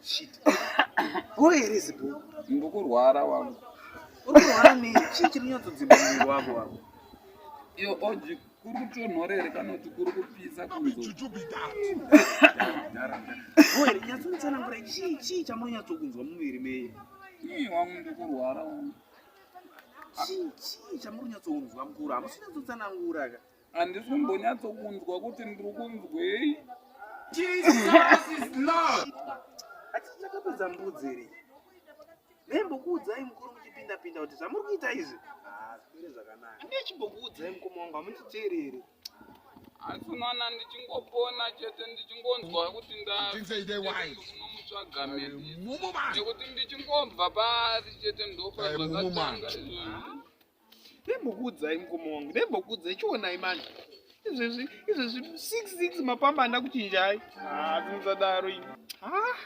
Shit. Bho here zibo? Ndikurwara wangu. Uri kurwara nei? Chii chiri kunyatsodzimba muviri wako wako? Iyo oji kuri kutonhorere kana kuti kuri kupisa kunze. Bho here nyatsonditsanangura chii chii chamunonyatsokunzwa mumuviri menyu? Ii wangu ndikurwara wangu. Chii chii chamuri kunyatsonzwa mukuru? Hamusi kunyatsotsanangura ka. Handisi kumbonyatsokunzwa kuti ndiri kunzwei. Jesus is Lord. Hatisi takapedza mbudzi here? Ndembokuudzai mukuru muchipinda pinda kuti zvamuri kuita izvi hazvipere zvakanaka. Ndechimbokuudzai mukoma wangu hamunditeerere. Asi unoona ndichingopona chete ndichingonzwa kuti Things say they wise. ndanomutsvaga medicine. Mumu man. Nekuti ndichingobva paari chete ndopa Eh, mumu man. zvakatanga izvozvi. Ndembokuudzai mukoma wangu, ndembokuudzai chionai manje. Izvezvi izvezvi 66 mapamba anda kuchinjai. Ah, musadaro imi. Ah.